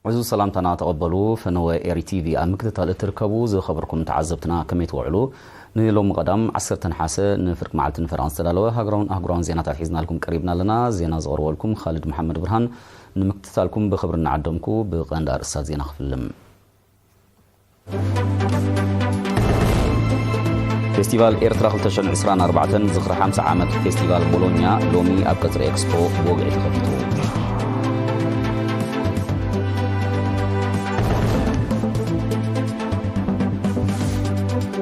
ዕዙዝ ሰላምታና ተቐበሉ። ፈነወ ኤሪ ቲቪ ኣብ ምክትታል እትርከቡ ዝኸበርኩም ተዓዘብትና ከመይ ትውዕሉ? ንሎሚ ቀዳም ዓሰርተ ነሓሰ ንፍርቂ መዓልቲ ንፈረቓ ዝተዳለወ ሃገራውን ኣህጉራውን ዜናታት ሒዝናልኩም ቀሪብና ኣለና። ዜና ዘቕርበልኩም ኻልድ መሓመድ ብርሃን። ንምክትታልኩም ብኽብሪ እናዓደምኩ ብቐንዲ ኣርእስታት ዜና ክፍልም። ፌስቲቫል ኤርትራ ክልተ ሽሕን ዕስራን ኣርባዕተን ዝኽሪ ሓምሳ ዓመት ፌስቲቫል ቦሎኛ ሎሚ ኣብ ቀጽሪ ኤክስፖ ብወግዒ ተኸፊቱ።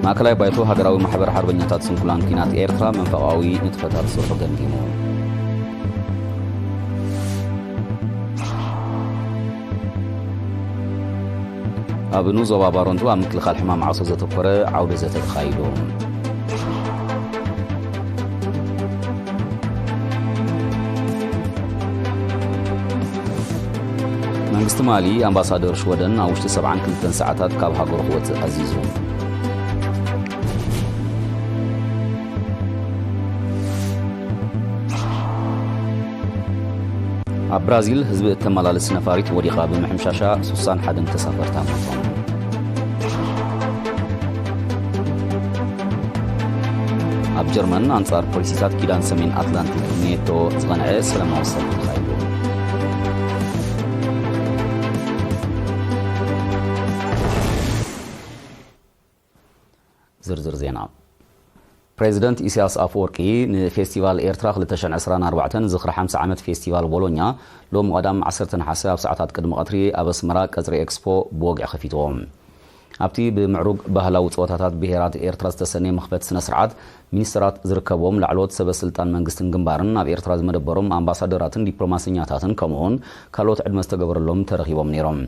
ማእከላይ ባይቶ ሃገራዊ ማሕበር ሓርበኛታት ስንኩላን ኲናት ኤርትራ መንፈቓዊ ንጥፈታት ስርሑ ገምጊሙ። ኣብ ንኡስ ዞባ ባረንቱ ኣብ ምክልኻል ሕማም ዓሶ ዘተኮረ ዓውደ ዘተ ተኻይዱ። መንግስቲ ማሊ ኣምባሳደር ሽወደን ኣብ ውሽጢ ሰብዓን ክልተን ሰዓታት ካብ ሃገሩ ክወጽእ ኣዚዙ። ኣብ ብራዚል ህዝቢ እተመላልስ ነፋሪት ወዲቓ ብምሕምሻሻ ሱሳን ሓደን ተሳፈርታ ሞቶም። ኣብ ጀርመን ኣንጻር ፖሊሲታት ኪዳን ሰሜን ኣትላንቲክ ኔቶ ዝቐንዐ ሰላማዊ ሰልፊ ተኻይዱ። ዝርዝር ዜና። ፕሬዚደንት ኢሳያስ ኣፈወርቂ ንፌስቲቫል ኤርትራ ክልተ ሽሕን ዕስራን ኣርባዕተን ዝኽሪ ሓምሳ ዓመት ፌስቲቫል ቦሎኛ ሎም ቀዳም ዓሰርተ ነሓሰ ኣብ ሰዓታት ቅድሚ ቀትሪ ኣብ ኣስመራ ቀጽሪ ኤክስፖ ብወግዒ ከፊትዎ። ኣብቲ ብምዕሩግ ባህላዊ ጸወታታት ብሄራት ኤርትራ ዝተሰነየ መኽፈቲ ስነ ስርዓት ሚኒስትራት ዝርከብዎም ላዕለዎት ሰበ ስልጣን መንግስትን ግንባርን ኣብ ኤርትራ ዝመደበሮም ኣምባሳደራትን ዲፕሎማሰኛታትን ከምኡውን ካልኦት ዕድመ ዝተገበረሎም ተረኺቦም ነይሮም።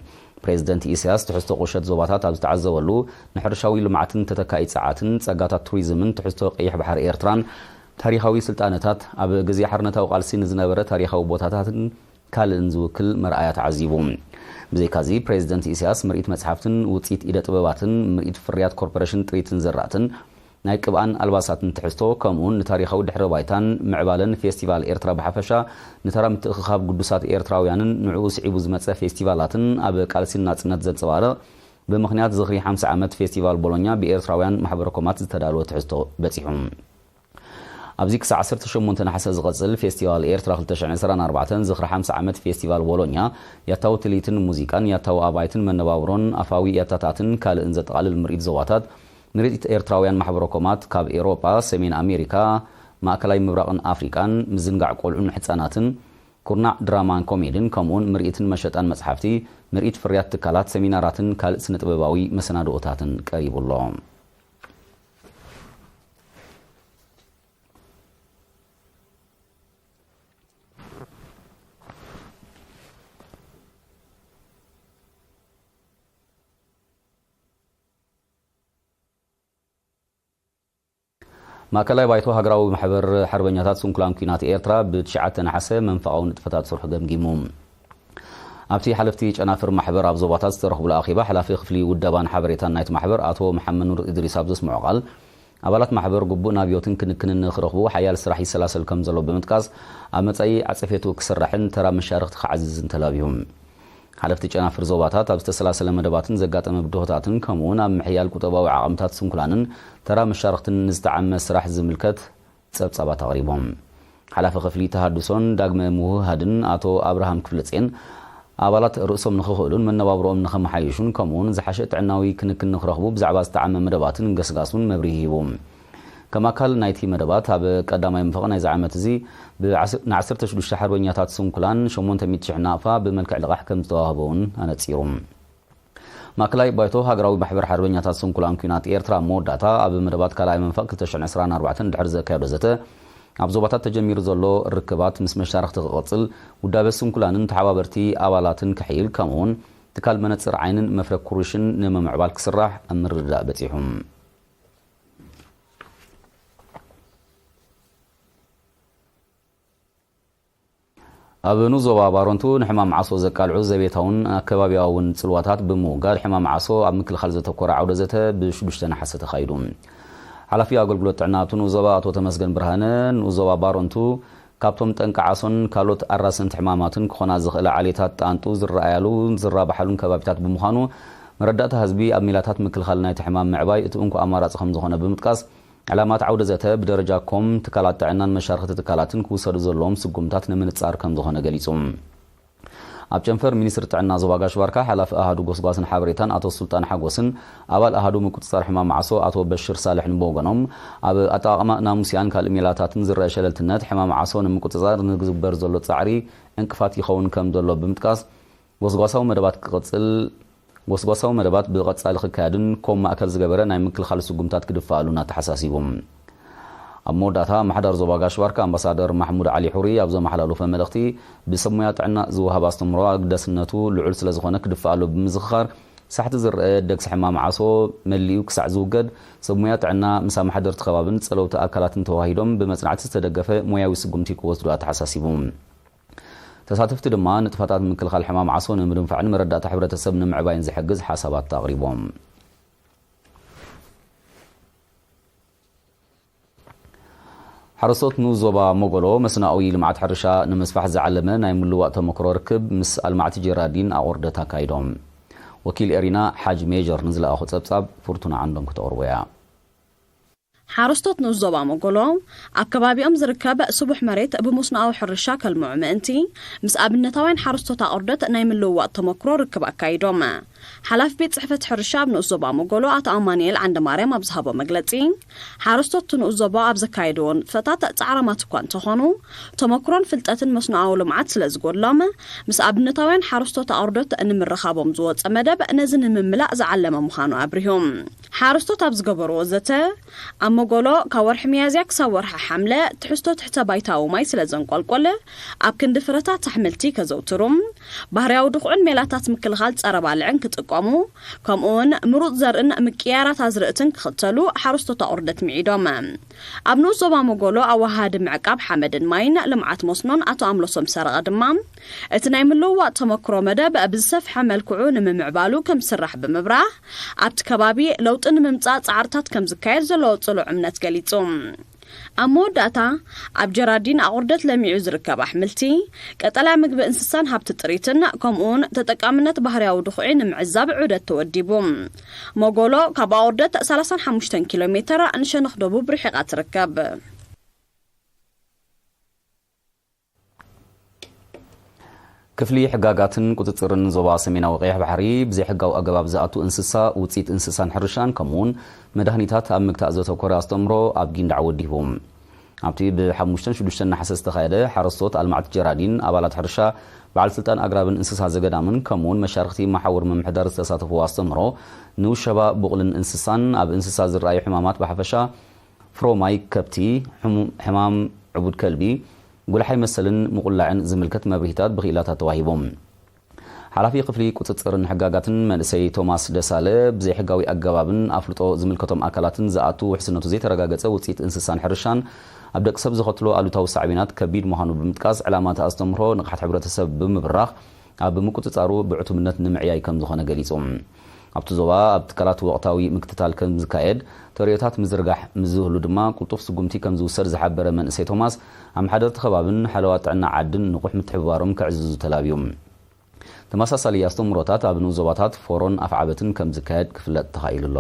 ፕሬዚደንት ኢሳያስ ትሕዝቶ ቁሸት ዞባታት ኣብ ዝተዓዘበሉ ንሕርሻዊ ልምዓትን ተተካኢ ጸዓትን ጸጋታት ቱሪዝምን ትሕዝቶ ቀይሕ ባሕሪ ኤርትራን ታሪኻዊ ስልጣነታት ኣብ ግዜ ሓርነታዊ ቃልሲ ንዝነበረ ታሪኻዊ ቦታታትን ካልእን ዝውክል መርኣያ ተዓዚቡ። ብዘይካዚ ፕሬዚደንት ኢሳያስ ምርኢት መጽሓፍትን ውጽኢት ኢደ ጥበባትን ምርኢት ፍርያት ኮርፖሬሽን ጥሪትን ዝራእትን ናይ ቅብኣን ኣልባሳትን ትሕዝቶ ከምኡውን ንታሪኻዊ ድሕረ ባይታን ምዕባለን ፌስቲቫል ኤርትራ ብሓፈሻ ንተራ ምትእኽኻብ ግዱሳት ኤርትራውያንን ንዕኡ ስዒቡ ዝመጸ ፌስቲቫላትን ኣብ ቃልሲን ናጽነት ዘንጸባርቕ ብምኽንያት ዝኽሪ ሓምሳ ዓመት ፌስቲቫል ቦሎኛ ብኤርትራውያን ማሕበረ ኮማት ዝተዳለወ ትሕዝቶ በጺሑ። ኣብዚ ክሳዕ ዓሰርተ ሸሞንተ ነሓሰ ዝቐጽል ፌስቲቫል ኤርትራ ክልተ ሽሕን ዕስራን ኣርባዕተን ዝኽሪ ሓምሳ ዓመት ፌስቲቫል ቦሎኛ ያታዊ ትልሂትን ሙዚቃን ያታዊ ኣባይትን መነባብሮን ኣፋዊ ያታታትን ካልእን ዘጠቓልል ምርኢት ዞባታት ምርኢት ኤርትራውያን ማሕበረ ኮማት ካብ ኤውሮጳ፣ ሰሜን ኣሜሪካ፣ ማእከላይ ምብራቕን ኣፍሪቃን፣ ምዝንጋዕ ቆልዑን ሕጻናትን፣ ኩርናዕ ድራማን ኮሜድን፣ ከምኡውን ምርኢትን መሸጣን መጽሓፍቲ፣ ምርኢት ፍርያት ትካላት፣ ሰሚናራትን ካልእ ስነ ጥበባዊ መሰናድኦታትን ቀሪቡ ኣሎ። ማእከላይ ባይቶ ሃገራዊ ማሕበር ሓርበኛታት ስንኩላን ኲናት ኤርትራ ብትሽዓተ ነሓሰ መንፈቓዊ ንጥፈታት ስርሑ ገምጊሙ። ኣብቲ ሓለፍቲ ጨናፍር ማሕበር ኣብ ዞባታት ዝተረኽቡሉ ኣኼባ ሓላፊ ክፍሊ ውደባን ሓበሬታን ናይቲ ማሕበር ኣቶ መሓመድ ኑር እድሪስ ኣብ ዘስምዖ ቃል፣ ኣባላት ማሕበር ግቡእ ናብዮትን ክንክንን ንክረኽቡ ሓያል ስራሕ ይሰላሰል ከም ዘሎ ብምጥቃስ፣ ኣብ መጻኢ ዓጸፌቱ ክስራሕን ተራ መሻርኽቲ ክዓዝዝን ተላብዩ። ሓለፍቲ ጨናፍር ዞባታት ኣብ ዝተሰላሰለ መደባትን ዘጋጠመ ብድሆታትን ከምኡውን ኣብ ምሕያል ቁጠባዊ ዓቕምታት ስንኩላንን ተራ መሻርኽትን ንዝተዓመ ስራሕ ዝምልከት ጸብጻባት ኣቕሪቦም። ሓላፊ ክፍሊ ተሃድሶን ዳግመ ምውህሃድን ኣቶ ኣብርሃም ክፍለጼን ኣባላት ርእሶም ንኽኽእሉን መነባብሮኦም ንኸመሓይሹን ከምኡውን ዝሓሸ ጥዕናዊ ክንክን ንኽረኽቡ ብዛዕባ ዝተዓመ መደባትን ገስጋሱን መብርሂ ሂቡ። ከም ኣካል ናይቲ መደባት ኣብ ቀዳማይ መንፈቕ ናይዚ ዓመት እዚ ብ ንዓሰርተ ሽዱሽተ ሓርበኛታት ስንኩላን ሸሞንተ ሚእቲ ሽሕ ናቕፋ ብመልክዕ ልቓሕ ከም ዝተዋህበ እውን ኣነጺሩ። ማእከላይ ባይቶ ሃገራዊ ማሕበር ሓርበኛታት ስንኩላን ኲናት ኤርትራ ኣብ መወዳእታ ኣብ መደባት ካልኣይ መንፈቕ ክልተ ሽሕን ዕስራን ኣርባዕተን ድሕሪ ዘካየዶ ዘተ፣ ኣብ ዞባታት ተጀሚሩ ዘሎ ርክባት ምስ መሻርኽቲ ክቕጽል፣ ውዳበ ስንኩላንን ተሓባበርቲ ኣባላትን ክሕይል፣ ከምኡውን ትካል መነጽር ዓይንን መፍረ ኩሩሽን ንምምዕባል ክስራሕ ኣብ ምርድዳእ በጺሑ። ኣብ ንኡስ ዞባ ባረንቱ ንሕማም ዓሶ ዘቃልዑ ዘቤታውን ኣከባቢያውን ጽልዋታት ብምውጋድ ሕማም ዓሶ ኣብ ምክልኻል ዘተኮረ ዓውደ ዘተ ብሽዱሽተ ነሓሰ ተኻይዱ። ሓላፊ ኣገልግሎት ጥዕና ኣብቲ ንኡስ ዞባ ኣቶ ተመስገን ብርሃነ፣ ንኡስ ዞባ ባረንቱ ካብቶም ጠንቂ ዓሶን ካልኦት ኣራሰንቲ ሕማማትን ክኾና ዝኽእላ ዓሌታት ጣንጡ ዝረኣያሉ ዝራባሓሉን ከባቢታት ብምዃኑ፣ መረዳእታ ህዝቢ ኣብ ሜላታት ምክልኻል ናይቲ ሕማም ምዕባይ እቲ እንኮ ኣማራፂ ከም ዝኾነ ብምጥቃስ፣ ዕላማት ዓውደ ዘተ ብደረጃ ኮም ትካላት ጥዕናን መሻርኽቲ ትካላትን ክውሰዱ ዘለዎም ስጉምታት ንምንጻር ከም ዝኾነ ገሊጹ። ኣብ ጨንፈር ሚኒስትሪ ጥዕና ዞባ ጋሽ ባርካ ሓላፊ ኣሃዱ ጎስጓስን ሓበሬታን ኣቶ ሱልጣን ሓጎስን ኣባል ኣሃዱ ምቁጽጻር ሕማም ዓሶ ኣቶ በሽር ሳልሕን ብወገኖም፣ ኣብ ኣጠቓቕማ ናሙስያን ካልእ ሜላታትን ዝረአ ሸለልትነት ሕማም ዓሶ ንምቁጽጻር ንዝግበር ዘሎ ጻዕሪ ዕንቅፋት ይኸውን ከም ዘሎ ብምጥቃስ፣ ጎስጓሳዊ መደባት ክቕጽል ጎስጓሳዊ መደባት ብቐጻሊ ክካየድን ኮም ማእከል ዝገበረ ናይ ምክልኻል ስጉምታት ክድፈኣሉን ኣተሓሳሲቡ። ኣብ መወዳእታ ኣመሓዳሪ ዞባ ጋሽ ባርካ ኣምባሳደር ማሕሙድ ዓሊ ሑሪ ኣብ ዘመሓላለፎ መልእኽቲ፣ ብሰብ ሞያ ጥዕና ዝወሃብ ኣስተምህሮ ኣግደስነቱ ልዑል ስለ ዝኾነ ክድፈኣሉ ብምዝኽኻር፣ ሳሕቲ ዝረአ ደግሲ ሕማም ዓሶ መሊኡ ክሳዕ ዝውገድ፣ ሰብ ሞያ ጥዕና ምስ ኣመሓደርቲ ከባብን ጸለውቲ ኣካላትን ተዋሂዶም ብመጽናዕቲ ዝተደገፈ ሞያዊ ስጉምቲ ክወስዱ ኣተሓሳሲቡ። ተሳተፍቲ ድማ ንጥፈታት ምክልኻል ሕማም ዓሶ ንምድንፋዕን መረዳእታ ሕብረተሰብ ንምዕባይን ዝሕግዝ ሓሳባት ኣቕሪቦም። ሓረስቶት ንኡስ ዞባ ሞጎሎ መስናዊ ልምዓት ሕርሻ ንምስፋሕ ዝዓለመ ናይ ምልዋጥ ተመክሮ ርክብ ምስ ኣልማዕቲ ጀራዲን ኣቑርደት ኣካይዶም። ወኪል ኤሪና ሓጅ ሜጀር ንዝለኣኾ ጸብጻብ ፍርቱና ዓንዶም ክተቕርቦ እያ። ሓረስቶት ንኡስ ዞባ ሞጎሎ ኣብ ከባቢኦም ዝርከብ ስቡሕ መሬት ብመስኖኣዊ ሕርሻ ከልምዑ ምእንቲ፣ ምስ ኣብነታውያን ሓረስቶት ኣቑርደት ናይ ምልውዋጥ ተመክሮ ርክብ ኣካይዶም። ሓላፊ ቤት ጽሕፈት ሕርሻ ኣብ ንኡስ ዞባ ሞጎሎ ኣቶ ኣማኑኤል ዓንደማርያም ኣብ ዝሃቦ መግለጺ፣ ሓረስቶት ንኡስ ዞባ ኣብ ዘካየድዎ ንጥፈታት ጻዕራማት እኳ እንተኾኑ፣ ተመክሮን ፍልጠትን መስኖኣዊ ልምዓት ስለ ዝጎድሎም፣ ምስ ኣብነታውያን ሓረስቶት ኣቑርደት ንምርኻቦም ዝወጸ መደብ ነዚ ንምምላእ ዝዓለመ ምዃኑ ኣብሪሁ። ሓረስቶት ኣብ ዝገበርዎ ዘተ፣ ኣብ መጎሎ ካብ ወርሒ ሚያዝያ ክሳብ ወርሒ ሓምለ ትሕዝቶ ትሕተ ባይታዊ ማይ ስለ ዘንቆልቆል፣ ኣብ ክንዲ ፍረታት ኣሕምልቲ ከዘውትሩ፣ ባህርያዊ ድኹዕን ሜላታት ምክልኻል ጸረ ባልዕን ክጥቀሙ፣ ከምኡውን ምሩጽ ዘርእን ምቅያራት ኣዝርእትን ክኽተሉ ሓረስቶት ኣቑርደት ምዒዶም። ኣብ ንኡስ ዞባ መጎሎ ኣወሃሃዲ ምዕቃብ ሓመድን ማይን ልምዓት መስኖን ኣቶ ኣምሎሶም ሰረቐ ድማ፣ እቲ ናይ ምልውዋጥ ተመክሮ መደብ ብዝሰፍሐ መልክዑ ንምምዕባሉ ከም ዝስራሕ ብምብራህ፣ ኣብቲ ከባቢ ለውጢ ንምምጻእ ጻዕርታት ከም ዝካየድ ዘለዎ ጽኑዕ እምነት ገሊጹ። ኣብ መወዳእታ፣ ኣብ ጀራዲን ኣቑርደት ለሚዑ ዝርከብ ኣሕምልቲ፣ ቀጠልያ ምግቢ እንስሳን ሃብቲ ጥሪትን፣ ከምኡውን ተጠቃምነት ባህርያዊ ድኹዒ ንምዕዛብ ዑደት ተወዲቡ። መጎሎ ካብ ኣቑርደት ሰላሳን ሓሙሽተን ኪሎ ሜተር ንሸነኽ ደቡብ ርሒቓ ትርከብ። ክፍሊ ሕጋጋትን ቁጽጽርን ዞባ ሰሜናዊ ቀይሕ ባሕሪ፣ ብዘይሕጋዊ ኣገባብ ዝኣቱ እንስሳ፣ ውጽኢት እንስሳን ሕርሻን፣ ከምኡውን መድሃኒታት ኣብ ምግታእ ዘተኮረ ኣስተምህሮ ኣብ ጊንዳዕ ወዲቡ። ኣብቲ ብ5ን ሽዱሽተን ነሓሰ ዝተኻየደ፣ ሓረስቶት፣ ኣልማዕቲ ጀራዲን፣ ኣባላት ሕርሻ፣ በዓል ስልጣን ኣግራብን እንስሳ ዘገዳምን፣ ከምኡውን መሻርኽቲ መሓውር ምምሕዳር ዝተሳተፍዎ ኣስተምህሮ፣ ንውሸባ፣ ቡቕልን እንስሳን ኣብ እንስሳ ዝረኣዩ ሕማማት ብሓፈሻ፣ ፍሮማይ ከብቲ፣ ሕሙ-፣ ሕማም ዕቡድ ከልቢ፣ ጉልሓይ መሰልን ምቑላዕን ዝምልከት መብርሂታት ብክኢላታት ተዋሂቦም። ሓላፊ ክፍሊ ቁጽጽርን ሕጋጋትን መንእሰይ ቶማስ ደሳለ፣ ብዘይሕጋዊ ኣገባብን ኣፍልጦ ዝምልከቶም ኣካላትን ዝኣቱ ውሕስነቱ ዘይተረጋገጸ ውጽኢት እንስሳን ሕርሻን ኣብ ደቂ ሰብ ዘኸትሎ ኣሉታዊ ሳዕቤናት ከቢድ ምዃኑ ብምጥቃስ፣ ዕላማ እቲ ኣስተምህሮ ንቕሓት ሕብረተሰብ ብምብራኽ ኣብ ምቁጽጻሩ ብዕቱብነት ንምዕያይ ከም ዝኾነ ገሊጹ። ኣብቲ ዞባ ኣብ ትካላት ወቕታዊ ምክትታል ከም ዝካየድ፣ ተርእዮታት ምዝርጋሕ ምስ ዝህሉ ድማ ቅልጡፍ ስጉምቲ ከም ዝውሰድ ዝሓበረ መንእሰይ ቶማስ፣ ኣመሓደርቲ ከባብን ሓለዋ ጥዕና ዓድን ንቑሕ ምትሕብባሮም ከዕዝዙ ተላብዩ። ተመሳሳሊ ኣስተምህሮታት ኣብ ንኡስ ዞባታት ፎሮን ኣፍዓበትን ከም ዝካየድ ክፍለጥ ተኻኢሉ ኣሎ።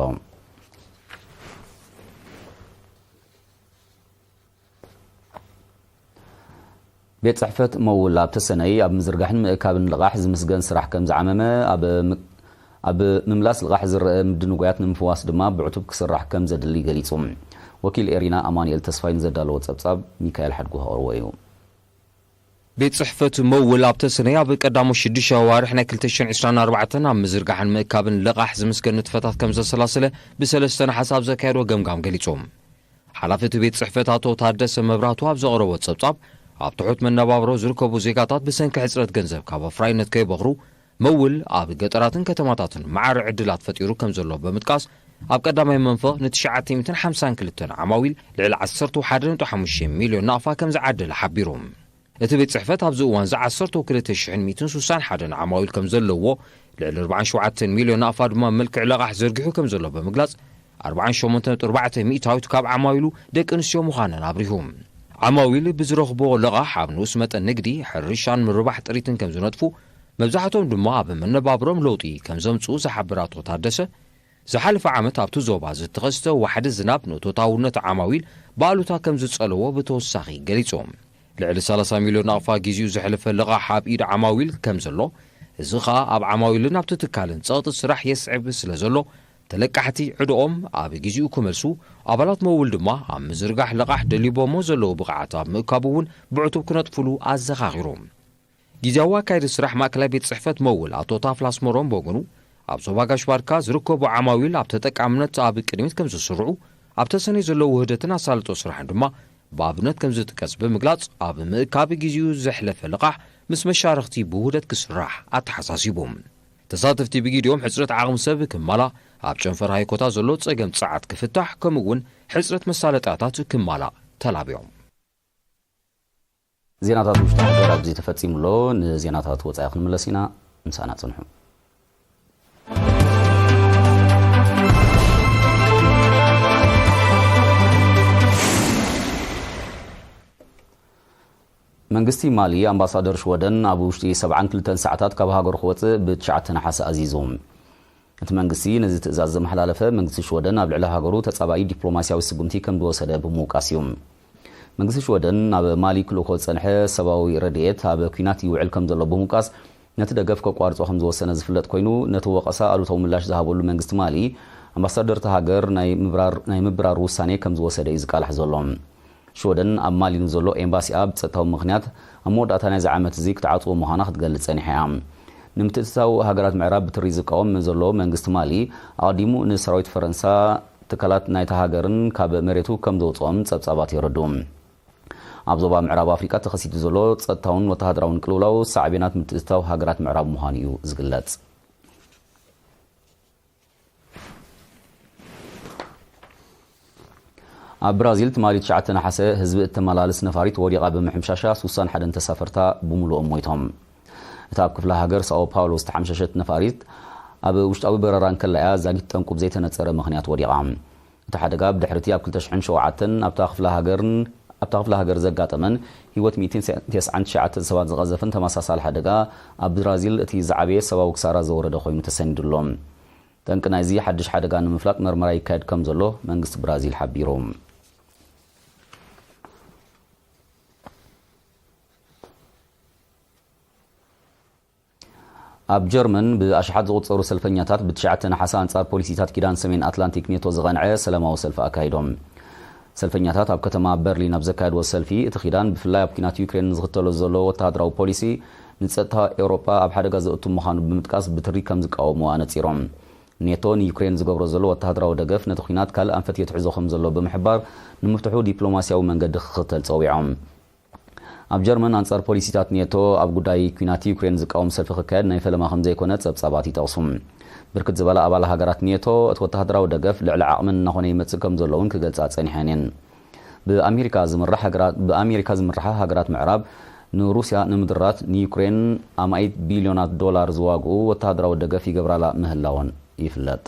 ቤት ጽሕፈት መውል ኣብ ተሰነይ ኣብ ምዝርጋሕን ምእካብን ልቓሕ ዝምስገን ስራሕ ከም ዝዓመመ፣ ኣብ ም-፣ ኣብ ምምላስ ልቓሕ ዝረአ ምድንጓያት ንምፍዋስ ድማ ብዕቱብ ክስራሕ ከም ዘድሊ ገሊጹ። ወኪል ኤሪና ኣማኑኤል ተስፋይ ንዘዳለዎ ጸብጻብ ሚካኤል ሓድጉ ከቕርቦ እዩ። ቤት ጽሕፈት መውል ኣብ ተሰነይ ኣብ ቀዳሞት ሽዱሽተ ኣዋርሕ ናይ ክልተ ሽሕን ዕስራን ኣርባዕተን ኣብ ምዝርጋሕን ምእካብን ልቓሕ ዝምስገን ንጥፈታት ከም ዘሰላሰለ ብሰለስተ ነሓሰ ኣብ ዘካየዶ ገምጋም ገሊጹ። ሓላፊ እቲ ቤት ጽሕፈት ኣቶ ታደሰ መብራህቱ ኣብ ዘቕረቦ ጸብጻብ፣ ኣብ ትሑት መነባብሮ ዝርከቡ ዜጋታት ብሰንኪ ሕጽረት ገንዘብ ካብ ኣፍራይነት ከይበኽሩ መውል ኣብ ገጠራትን ከተማታትን ማዕረ ዕድላት ፈጢሩ ከም ዘሎ ብምጥቃስ፣ ኣብ ቀዳማይ መንፈቕ ንትሽዓተ ሚእትን ሓምሳን ክልተን ዓማዊል ልዕሊ ዓሰርተ ሓደ ነጥቢ ሓሙሽተ ሚልዮን ናቕፋ ከም ዝዓደለ ሓቢሩ። እቲ ቤት ጽሕፈት ኣብዚ እዋን እዚ ዓሰርተ ክልተ ሽሕን ሚእትን ስሳን ሓደን ዓማዊል ከም ዘለዎ፣ ልዕሊ ኣርባዓን ሸውዓተን ሚልዮን ናቕፋ ድማ መልክዕ ለቓሕ ዘርጊሑ ከም ዘሎ ብምግላጽ፣ ኣርባዓን ሸሞንተን ነጥቢ ኣርባዕተ ሚእታዊት ካብ ዓማዊሉ ደቂ ኣንስትዮ ምዃነን ኣብሪሁ። ዓማዊል ብዝረኽቦ ልቓሕ ኣብ ንኡስ መጠን ንግዲ፣ ሕርሻን ምርባሕ ጥሪትን ከም ዝነጥፉ፣ መብዛሕትኦም ድማ ኣብ መነባብሮም ለውጢ ከም ዘምጽኡ ዝሓብር ኣቶ ታደሰ፣ ዝሓለፈ ዓመት ኣብቲ ዞባ ዝተኸስተ ዋሕዲ ዝናብ ንእቶታውነት ዓማዊል ብኣሉታ ከም ዝጸለዎ ብተወሳኺ ገሊጹ። ልዕሊ ሰላሳ ሚልዮን ናቕፋ ግዜኡ ዘሕለፈ ልቓሕ ኣብ ኢድ ዓማዊል ከም ዘሎ፣ እዚ ኸኣ ኣብ ዓማዊልን ኣብቲ ትካልን ጸቕጢ ስራሕ የስዕብ ስለ ዘሎ፣ ተለቃሕቲ ዕድኦም ኣብ ግዜኡ ክመልሱ፣ ኣባላት መውል ድማ ኣብ ምዝርጋሕ ልቓሕ ደሊቦሞ ዘለዉ ብቕዓት ኣብ ምእካቡ እውን ብዕቱብ ክነጥፉሉ ኣዘኻኺሩ። ግዜያዊ ኣካየዲ ስራሕ ማእከላይ ቤት ጽሕፈት መውል ኣቶ ታፍላ ኣስመሮም ብወገኑ፣ ኣብ ዞባ ጋሽ ባርካ ዝርከቡ ዓማዊል ኣብ ተጠቃምነት ኣብ ቅድሚት ከም ዝስርዑ፣ ኣብ ተሰነይ ዘለዉ ውህደትን ኣሳልጦ ስራሕን ድማ ብኣብነት ከም ዝጥቀስ ብምግላጽ፣ ኣብ ምእካብ ግዜኡ ዘሕለፈ ልቓሕ ምስ መሻርኽቲ ብውህደት ክስራሕ ኣተሓሳሲቡ። ተሳተፍቲ ብጊዲኦም ሕጽረት ዓቕሚ ሰብ ክማላእ፣ ኣብ ጨንፈር ሃይኮታ ዘሎ ጸገም ጸዓት ክፍታሕ፣ ከምኡ እውን ሕጽረት መሳለጥያታት ክማላእ ተላብዮም። ዜናታት ውሽጢ ሃገር ኣብዚ ተፈጺሙ ኣሎ። ንዜናታት ወጻኢ ክንምለስ ኢና። ምሳና ጽንሑ። መንግስቲ ማሊ ኣምባሳደር ሽወደን ኣብ ውሽጢ ሰብዓን ክልተን ሰዓታት ካብ ሃገሩ ክወጽእ ብትሽዓተ ነሓሰ ኣዚዙ። እቲ መንግስቲ ነዚ ትእዛዝ ዘመሓላለፈ መንግስቲ ሽወደን ኣብ ልዕሊ ሃገሩ ተጻባኢ ዲፕሎማስያዊ ስጉምቲ ከም ዝወሰደ ብምውቃስ እዩ። መንግስቲ ሽወደን ናብ ማሊ ክልእኮ ዝጸንሐ ሰብኣዊ ረድኤት ኣብ ኲናት ይውዕል ከም ዘሎ ብምውቃስ ነቲ ደገፍ ከቋርጾ ከም ዝወሰነ ዝፍለጥ ኮይኑ፣ ነቲ ወቐሳ ኣሉታዊ ምላሽ ዝሃበሉ መንግስቲ ማሊ ኣምባሳደር እታ ሃገር ናይ ምብራር ናይ ምብራር ውሳኔ ከም ዝወሰደ እዩ ዝቃላሕ ዘሎ። ሽወደን ኣብ ማሊ ንዘሎ ኤምባሲኣ ብጸጥታዊ ምኽንያት ኣብ መወዳእታ ናይዚ ዓመት እዚ ክትዓጽዎ ምዃና ክትገልጽ ጸኒሓ እያ። ንምትእትታው ሃገራት ምዕራብ ብትሪ ዝቃወም ዘሎ መንግስቲ ማሊ፣ ኣቐዲሙ ንሰራዊት ፈረንሳ ትካላት ናይታ ሃገርን ካብ መሬቱ ከም ዘውጽኦም ጸብጻባት የረድኡ። ኣብ ዞባ ምዕራብ ኣፍሪቃ ተኸሲቱ ዘሎ ጸጥታውን ወተሃደራውን ቅልውላው ሳዕቤናት ምትእትታው ሃገራት ምዕራብ ምዃኑ እዩ ዝግለጽ። ኣብ ብራዚል ትማሊ ትሽዓተ ነሓሰ ህዝቢ እተመላልስ ነፋሪት ወዲቓ ብምሕምሻሻ ሱሳን ሓደን ተሳፈርታ ብምሉኦም ሞይቶም። እታ ኣብ ክፍለ ሃገር ሳኦ ፓውሎ ዝተሓምሸሸት ነፋሪት ኣብ ውሽጣዊ በረራ እንከላ እያ ዛጊት ጠንቁ ብዘይተነጸረ ምኽንያት ወዲቓ። እቲ ሓደጋ ብድሕሪቲ ኣብ ክልተ ሽሕን ሸውዓተን ኣብታ ክፍለ ሃገርን ኣብታ ክፍለ ሃገር ዘጋጠመን ህይወት ሚእትን ተስዓን ትሽዓተን ሰባት ዝቐዘፈን ተመሳሳሊ ሓደጋ ኣብ ብራዚል እቲ ዝዓበየ ሰብኣዊ ክሳራ ዘወረደ ኮይኑ ተሰኒዱ ኣሎ። ጠንቂ ናይዚ ሓድሽ ሓደጋ ንምፍላጥ መርመራ ይካየድ ከም ዘሎ መንግስቲ ብራዚል ሓቢሩ። ኣብ ጀርመን ብኣሽሓት ዝቑጸሩ ሰልፈኛታት ብትሽዓተ ነሓሰ ኣንጻር ፖሊሲታት ኪዳን ሰሜን ኣትላንቲክ ኔቶ ዝቐንዐ ሰላማዊ ሰልፊ ኣካይዶም። ሰልፈኛታት ኣብ ከተማ በርሊን ኣብ ዘካየድዎ ሰልፊ፣ እቲ ኪዳን ብፍላይ ኣብ ኲናት ዩክሬን ዝኽተሎ ዘሎ ወተሃደራዊ ፖሊሲ ንጸጥታ ኤውሮጳ ኣብ ሓደጋ ዘእቱ ምዃኑ ብምጥቃስ ብትሪ ከም ዝቃወምዎ ኣነጺሮም። ኔቶ ንዩክሬን ዝገብሮ ዘሎ ወተሃደራዊ ደገፍ ነቲ ኲናት ካልእ ኣንፈት የትሕዞ ከም ዘሎ ብምሕባር፣ ንምፍትሑ ዲፕሎማስያዊ መንገዲ ክኽተል ጸዊዖም። ኣብ ጀርመን ኣንጻር ፖሊሲታት ኔቶ ኣብ ጉዳይ ኲናት ዩክሬን ዝቃወም ሰልፊ ክካየድ ናይ ፈለማ ከም ዘይኮነ ጸብጻባት ይጠቕሱ። ብርክት ዝበላ ኣባል ሃገራት ኔቶ እቲ ወተሃደራዊ ደገፍ ልዕሊ ዓቕመን እናኾነ ይመጽእ ከም ዘሎ እውን ክገልጻ ጸኒሐን እየን። ብኣሜሪካ ዝምራሕ ሃገራት ብኣሜሪካ ዝምርሓ ሃገራት ምዕራብ ንሩስያ ንምድራት ንዩክሬን ኣማኢት ቢልዮናት ዶላር ዝዋግኡ ወተሃደራዊ ደገፍ ይገብራላ ምህላወን ይፍለጥ።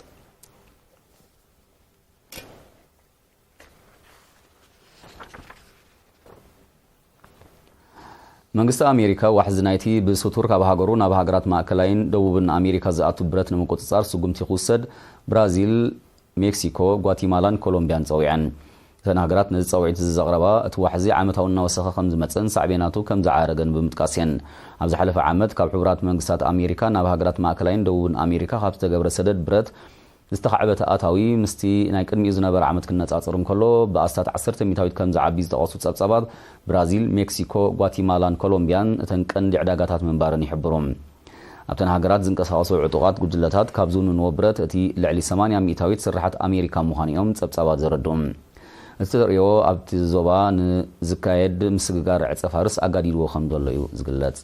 መንግስቲ ኣሜሪካ ዋሕዚ ናይቲ ብስቱር ካብ ሃገሩ ናብ ሃገራት ማእከላይን ደቡብን ኣሜሪካ ዝኣቱ ብረት ንምቁጽጻር ስጉምቲ ክውሰድ ብራዚል፣ ሜክሲኮ፣ ጓቲማላን ኮሎምቢያን ጸዊዐን። እተን ሃገራት ነዚ ጻውዒት እዚ ዘቕረባ፣ እቲ ዋሕዚ ዓመታዊ እናወሰኸ ከም ዝመጸን ሳዕቤናቱ ከም ዝዓረገን ብምጥቃስ እየን። ኣብ ዝሓለፈ ዓመት ካብ ሕቡራት መንግስታት ኣሜሪካ ናብ ሃገራት ማእከላይን ደቡብን ኣሜሪካ ካብ ዝተገብረ ሰደድ ብረት ዝተኻዕበተ ኣታዊ ምስቲ ናይ ቅድሚኡ ዝነበረ ዓመት ክነጻጸር እንከሎ፣ ብኣስታት ዓሰርተ ሚእታዊት ከም ዝዓቢ ዝጠቐሱ ጸብጻባት፣ ብራዚል፣ ሜክሲኮ፣ ጓቲማላን ኮሎምቢያን እተን ቀንዲ ዕዳጋታት ምንባረን ይሕብሩ። ኣብተን ሃገራት ዝንቀሳቐሱ ዕጡቓት ጉጅለታት ካብ ዝውንንዎ ብረት እቲ ልዕሊ ሰማንያ ሚእታዊት ስርሓት ኣሜሪካ ምዃኑ እዮም ጸብጻባት ዘረድኡ። እቲ ተርእዮ ኣብቲ ዞባ ንዝካየድ ምስግጋር ዕጸ ፋርስ ኣጋዲድዎ ከም ዘሎ እዩ ዝግለጽ።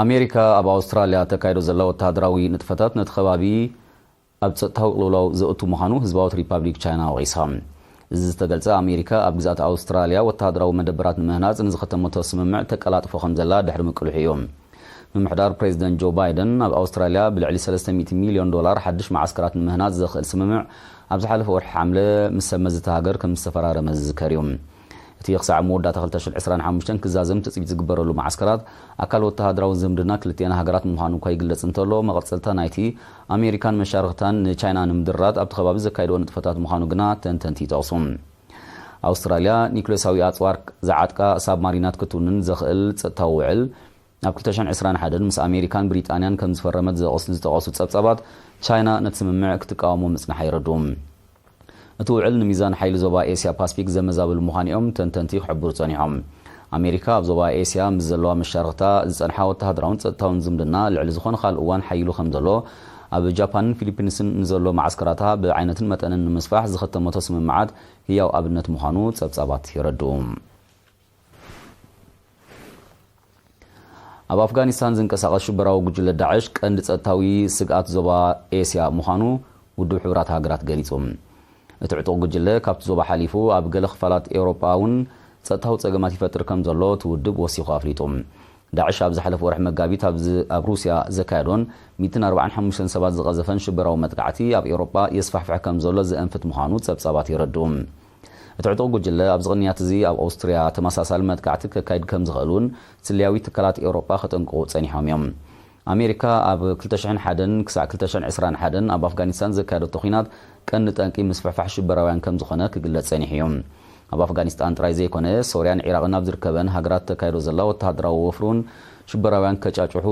ኣሜሪካ ኣብ ኣውስትራልያ ተካይዶ ዘላ ወተሃደራዊ ንጥፈታት ነቲ ከባቢ ኣብ ጸጥታዊ ቅልውላው ዘእቱ ምዃኑ ህዝባዊት ሪፓብሊክ ቻይና ወቒሳ። እዚ ዝተገልጸ ኣሜሪካ ኣብ ግዝኣት ኣውስትራልያ ወተሃደራዊ መደበራት ንምህናጽ ንዝኸተመቶ ስምምዕ ተቀላጥፎ ከም ዘላ ድሕሪ ምቅልሑ እዩ። ምምሕዳር ፕሬዚደንት ጆ ባይደን ኣብ ኣውስትራልያ ብልዕሊ ሰለስተ ሚእቲ ሚልዮን ዶላር ሓድሽ መዓስከራት ንምህናጽ ዘኽእል ስምምዕ ኣብ ዝሓለፈ ወርሒ ሓምለ ምስ ሰብ መዚ እታ ሃገር ከም ዝተፈራረመ ዝዝከር እዩ። እቲ ክሳዕ መወዳእታ ክልተ ሽሕን ዕስራን ሓሙሽተን ክዛዘም ትጽቢት ዝግበረሉ መዓስከራት ኣካል ወተሃደራዊ ዝምድና ክልቲኣን ሃገራት ምዃኑ እኳ ይግለጽ እንተሎ፣ መቐጸልታ ናይቲ ኣሜሪካን መሻርኽታን ንቻይና ንምድራት ኣብቲ ከባቢ ዘካየድዎ ንጥፈታት ምዃኑ ግና ተንተንቲ ይጠቕሱ። ኣውስትራልያ ኒክሌሳዊ ኣጽዋር ዝዓጥቃ ሳብማሪናት ክትውንን ዘኽእል ጸጥታዊ ውዕል ኣብ ክልተ ሽሕን ዕስራን ሓደን ምስ ኣሜሪካን ብሪጣንያን ከም ዝፈረመት ዝጠቐሱ ጸብጻባት፣ ቻይና ነቲ ስምምዕ ክትቃወሞ ምጽንሓ የረድኡ። እቲ ውዕል ንሚዛን ሓይሊ ዞባ ኤስያ ፓስፊክ ዘመዛብል ምዃኑ እዮም ተንተንቲ ክሕብሩ ጸኒሖም። ኣሜሪካ ኣብ ዞባ ኤስያ ምስ ዘለዋ መሻርኽታ ዝጸንሓ ወተሃደራውን ጸጥታውን ዝምድና ልዕሊ ዝኾነ ካልእ እዋን ሓይሉ ከም ዘሎ፣ ኣብ ጃፓንን ፊሊፒንስን ንዘሎ መዓስከራታ ብዓይነትን መጠንን ንምስፋሕ ዝኸተመቶ ስምምዓት ህያው ኣብነት ምዃኑ ጸብጻባት የረድኡ። ኣብ ኣፍጋኒስታን ዝንቀሳቐስ ሽበራዊ ጉጅለ ዳዕሽ ቀንዲ ጸጥታዊ ስግኣት ዞባ ኤስያ ምዃኑ ውድብ ሕቡራት ሃገራት ገሊጹ። እቲ ዕጡቕ ጉጅለ ካብቲ ዞባ ሓሊፉ ኣብ ገለ ክፋላት ኤውሮጳ እውን ጸጥታዊ ጸገማት ይፈጥር ከም ዘሎ እቲ ውድብ ወሲኹ ኣፍሊጡ። ዳዕሽ ኣብ ዝሓለፈ ወርሒ መጋቢት ኣብ ዝ-፣ ኣብ ሩስያ ዘካየዶን ሚእትን ኣርባዓን ሓሙሽተን ሰባት ዝቐዘፈን ሽበራዊ መጥቃዕቲ ኣብ ኤውሮጳ የስፋሕፍሕ ከም ዘሎ ዘእንፍት ምዃኑ ጸብጻባት የረድኡ። እቲ ዕጡቕ ጉጅለ ኣብዚ ቅንያት እዚ ኣብ ኣውስትርያ ተመሳሳሊ መጥቃዕቲ ከካይድ ከም ዝኽእል እውን ስለያዊ ትካላት ኤውሮጳ ከጠንቅቑ ጸኒሖም እዮም። ኣሜሪካ ኣብ ክልተ ሽሕን ሓደን ክሳዕ ክልተ ሽሕን ዕስራን ሓደን ኣብ ኣፍጋኒስታን ዘካየደቶ ኲናት ቀንዲ ጠንቂ ምስፍሕፋሕ ሽበራውያን ከም ዝኾነ ክግለጽ ጸኒሑ እዩ። ኣብ ኣፍጋኒስታን ጥራይ ዘይኮነ፣ ሶርያን ዒራቕን ኣብ ዝርከበን ሃገራት ተካይዶ ዘላ ወተሃደራዊ ወፍሪ እውን ሽበራውያን ከጫጭሑ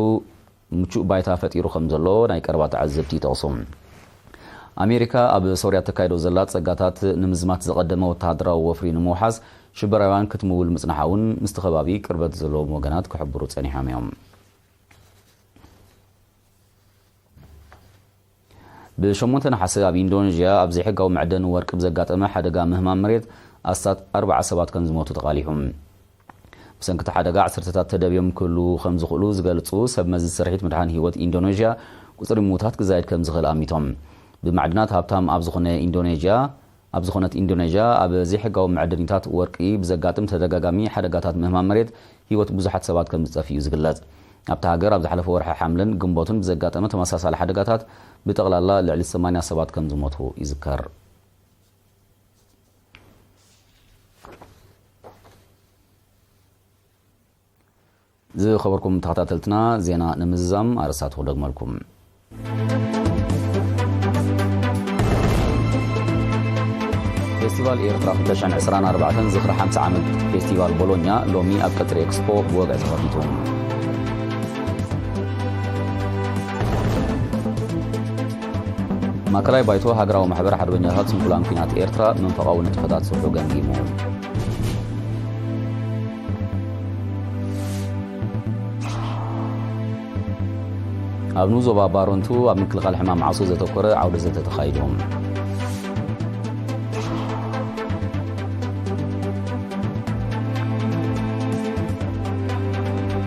ምቹእ ባይታ ፈጢሩ ከም ዘሎ ናይ ቀረባ ተዓዘብቲ ይጠቕሱ። ኣሜሪካ ኣብ ሶርያ ተካይዶ ዘላ ጸጋታት ንምዝማት ዝቐደመ ወተሃደራዊ ወፍሪ ንምውሓስ ሽበራውያን ክትምውል ምጽንሓ እውን ምስቲ ከባቢ ቅርበት ዘለዎም ወገናት ክሕብሩ ጸኒሖም እዮም። ብሸሞንተ ነሓሰ ኣብ ኢንዶኔዥያ ኣብ ዘይሕጋዊ መዕደኒ ወርቂ ብዘጋጠመ ሓደጋ ምህማም መሬት ኣስታት ኣርባዓ ሰባት ከም ዝሞቱ ተቓሊሑ። ብሰንኪ እቲ ሓደጋ ዓሰርተታት ተደብዮም ክህልዉ ከም ዝኽእሉ ዝገልጹ ሰብ መዚ ስርሒት ምድሓን ህይወት ኢንዶኔዥያ፣ ቁጽሪ ምዉታት ክዛይድ ከም ዝኽእል ኣሚቶም። ብማዕድናት ሃብታም ኣብ ዝኾነ ኢንዶኔዥያ፣ ኣብ ዝኾነት ኢንዶኔዥያ፣ ኣብ ዘይሕጋዊ መዕደኒታት ወርቂ ብዘጋጥም ተደጋጋሚ ሓደጋታት ምህማም መሬት ህይወት ብዙሓት ሰባት ከም ዝጠፍእ እዩ ዝግለጽ። ኣብታ ሃገር ኣብ ዝሓለፈ ወርሒ ሓምለን ግንቦትን ብዘጋጠመ ተመሳሳሊ ሓደጋታት ብጠቕላላ ልዕሊ ሰማንያ ሰባት ከም ዝሞቱ ይዝከር። ዝኸበርኩም ተኸታተልትና፣ ዜና ንምዝዛም ኣርእስታቱ ክደግመልኩም። ፌስቲቫል ኤርትራ ክልተ ሽሕን ዕስራን ኣርባዕተን ዝኽሪ ሓምሳ ዓመት ፌስቲቫል ቦሎኛ ሎሚ ኣብ ቀጽሪ ኤክስፖ ብወግዒ ተኸፊቱ። ማእከላይ ባይቶ ሃገራዊ ማሕበር ሓርበኛታት ስንኩላን ኲናት ኤርትራ መንፈቓዊ ንጥፈታት ስርሑ ገምጊሙ። ኣብ ንኡስ ዞባ ባረንቱ ኣብ ምክልኻል ሕማም ዓሶ ዘተኮረ ዓውደ ዘተ ተኻይዱ።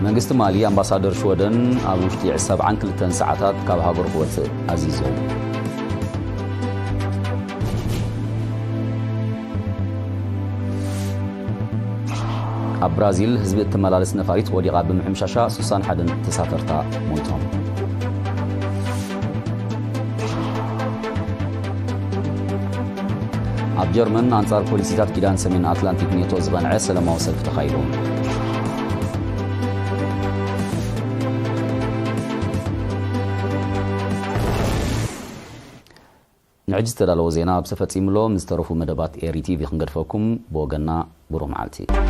መንግስቲ ማሊ ኣምባሳደር ሽወደን ኣብ ውሽጢ ሰብዓን ክልተን ሰዓታት ካብ ሃገሩ ክወጽእ ኣዚዙ። ኣብ ብራዚል ህዝቢ እትመላለስ ነፋሪት ወዲቓ ብምሕምሻሻ ሱሳን ሓደን ተሳፈርታ ሞይቶም። ኣብ ጀርመን ኣንጻር ፖሊሲታት ኪዳን ሰሜን ኣትላንቲክ ኔቶ ዝቐንዐ ሰላማዊ ሰልፊ ተኻይዱ። ንሕጂ ዝተዳለወ ዜና ኣብ ተፈጺሙ ኣሎ። ምስ ዝተረፉ መደባት ኤሪ ቲቪ ክንገድፈኩም። ብወገንና ብሩህ መዓልቲ።